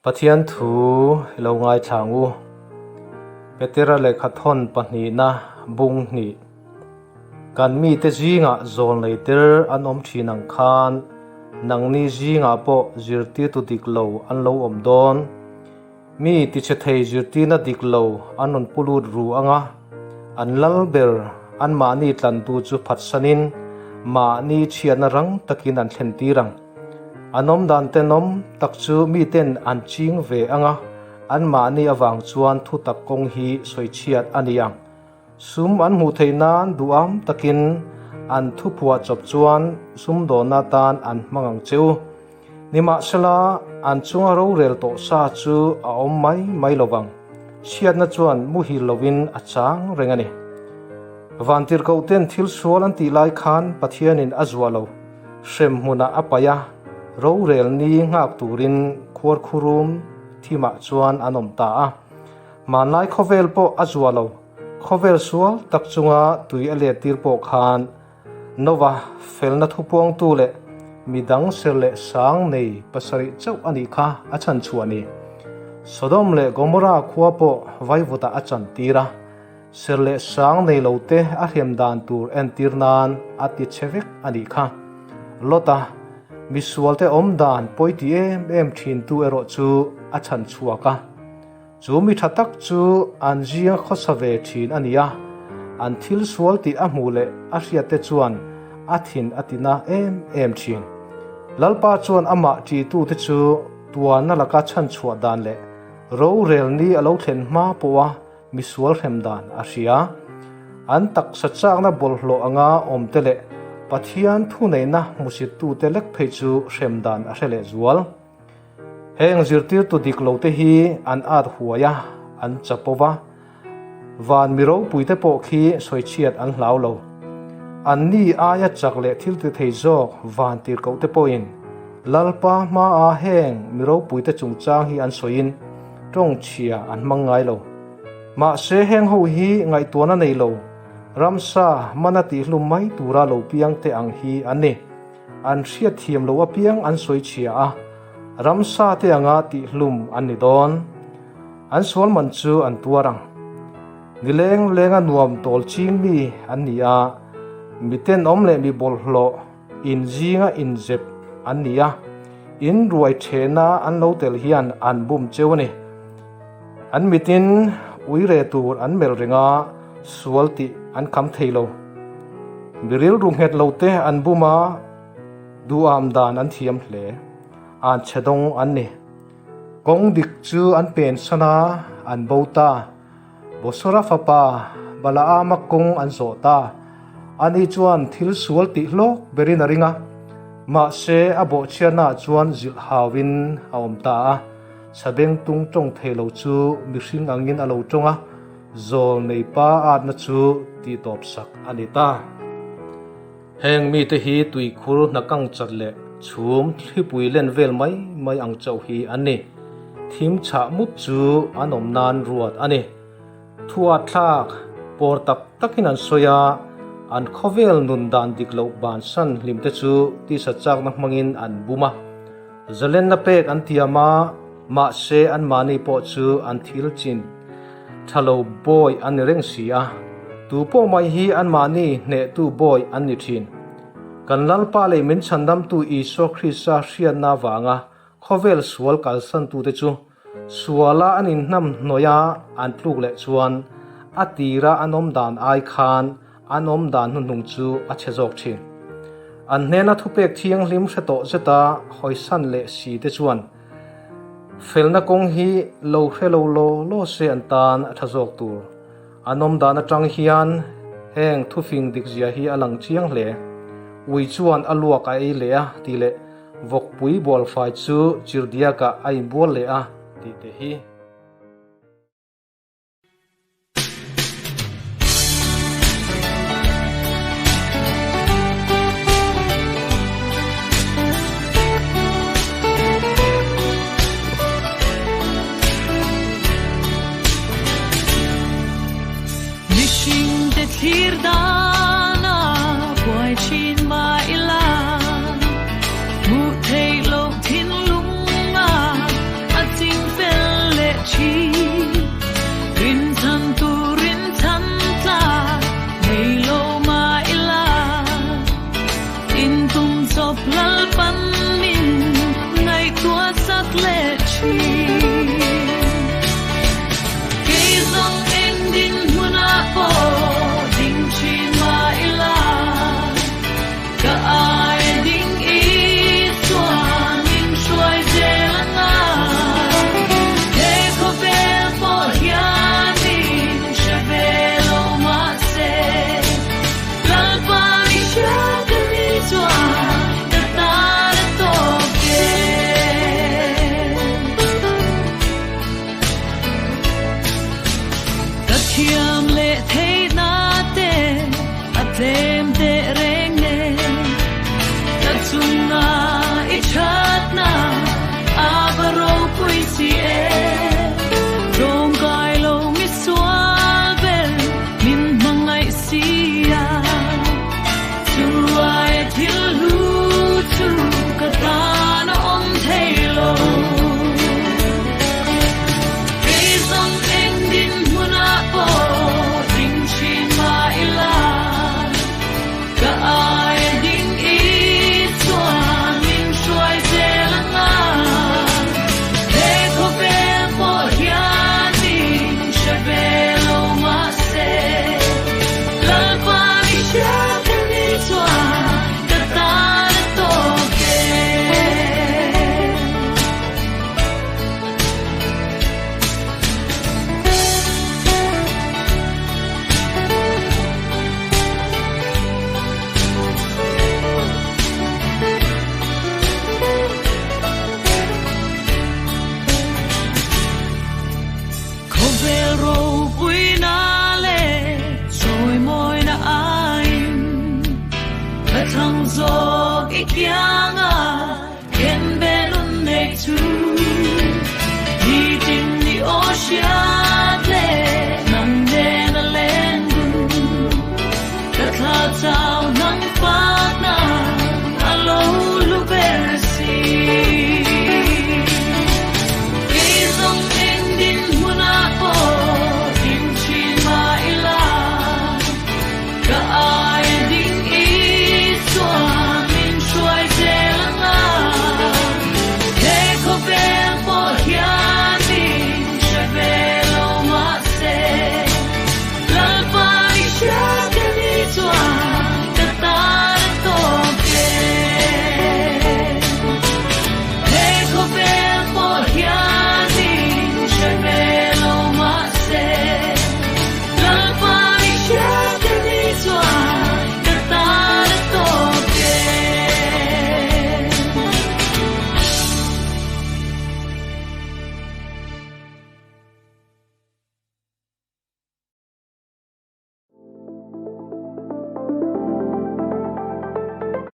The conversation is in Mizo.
Pathian thu i lo ngaithla ang u. Petera lehkha thawn pahnihna bung hnih. Kan mite zingah zawl nei tir an awm thin ang khan nangni zingah pawh zirtirtu dik lo an lo awm dawn. Mi tichhe thei zirtirna dik lo an rawn pu lut ru ang a, an lal ber anmahni tlantu chu phatsanin mahni chhiatna rang takin an thlen tir ang. An awmdan tenawm tak chu miten an ching ve ang a, anmahni avang chuan thutak kawng hi sawichhiat a ni ang. Sum an hmuh theih nan duham takin an thuphuah chawp chuan sumdawnna atan an hmang ang che u. Nimahsela, an chunga rorel tawh sa chu a awm mai mai lo vang. Chhiatna chuan muhil lovin a chang reng a ni. Vantirhkohten thil sual an tih lai khan Pathianin a zuah lo, hrem hmunah a paih a, rorel ni nghak turin khuarkhurum thimah chuan an awm ta a. Hmanlai khawvel pawh a zuah lo, khawvel sual tak chunga tui a lettir pawh khan Nova felna thupuangtu leh midang ser leh sang nei pasarih chauh a nih kha a chhan chhuah ni. Sodom leh Gomorra khua pawh vaivutah a chantir a, ser leh sang nei lote a hrem dan tur entir nan a ti che vek a nih kha. Lota misualte awm dan pawi ti em em thintu erawh chu a chhan chhuak a. Chu mi tha tak chu an zinga khawsa ve thin a ni a, an thil sual tih a hmuh leh a hriat te chuan a thin a tina em em thin. Lalpa chuan amah ṭihtute chu tuanna laka chhanchhuah dan leh rorel ni a lo thlen hma pawha misual hrem dan a hria. An taksa chakna bawlhhlawh anga awmte leh Pathian thuneihna hmusittute lek phei chu hrem dan a hre lehzual. Heng zirtirtu dik lo te hi an at huai a, an chapo va. Van mi ropuite pawh khi sawichhiat an hlau lo. An ni aia chak leh thil ti thei zawk van tirhkoh te pawhin Lalpa hmaa heng mi ropuite chungchang hi an sawiin tawngchhia an hmang ngai lo. Mahse heng ho hi ngaihtuahna nei lo, ramsa mana tihhlum mai tura lo piang te ang hi an ni. An hriatthiam lo apiang an sawi chhia a, ramsa te anga tihhlum an ni dawn. An sual man chu an tuar ang. Nileng lenga nuam tawl ching mi an ni a, mi tenawm leh mi bawlhhlawh in zinga inzep an ni a, in ruai thehna an lo tel hian an bum cheu a ni. An mitin uire tur an melh reng a, sual tih an kham thei lo. Mi rilru nghet lo te an bum a, duham dan an thiam hle. An chhe dawng an ni. Kawng dik chu an pen san a, an bo ta. Bosora fapa Balaama kawng an zawh ta. Ani chuan thil sual tih hlawk berin a ring a, mahse a bawhchhiatnaah chuan zilh hauin a awm ta a. Sabeng tung tawng thei lo chu mihring angin a lo tawng a, zawl nei pa atna chu tihtawp sak a ni ta. Heng mite hi tuikhur hnakang chat leh chhum thlipui len vel mai mai ang chauh hi an ni. Thim chhah mup chu an awm nan ruat a ni. Thuatthlak pawr tak takin an sawi a, an khawvel nun dan dik loh bansan hlimte chu tisa chakna hmangin an bum a. Zalenna pek an tiam a, mahse anmahni pawh chu an thil chin tha lo bawi an ni reng si a, tu pawh mai hi anmahni hnehtu bawi an ni thin. Kan Lalpa leh min chhandamtu Isua Krista hriatna avanga khawvel sual kalsantute chu suala an inhnam hnawih a an tluk leh chuan a tira an awm dan ai khan An awm dan hnuhnung chu a chhe zawk thin. An hnena thupek thianghlim hre tawh zeta hawisan leh si te chuan felna kawng hi lo hre lo law law se an tan a tha zawk tur. An awm dan atang hian heng thufing dikzia hi a lang chiang hle. Ui chuan a luak a ei leh a tih leh vawkpui bualfai chu chirdiakah a inbual leh a tih te hi. Mihringte thlir dana buai thin mah ila, hmuh theih loh thinlunga a ching. Thin.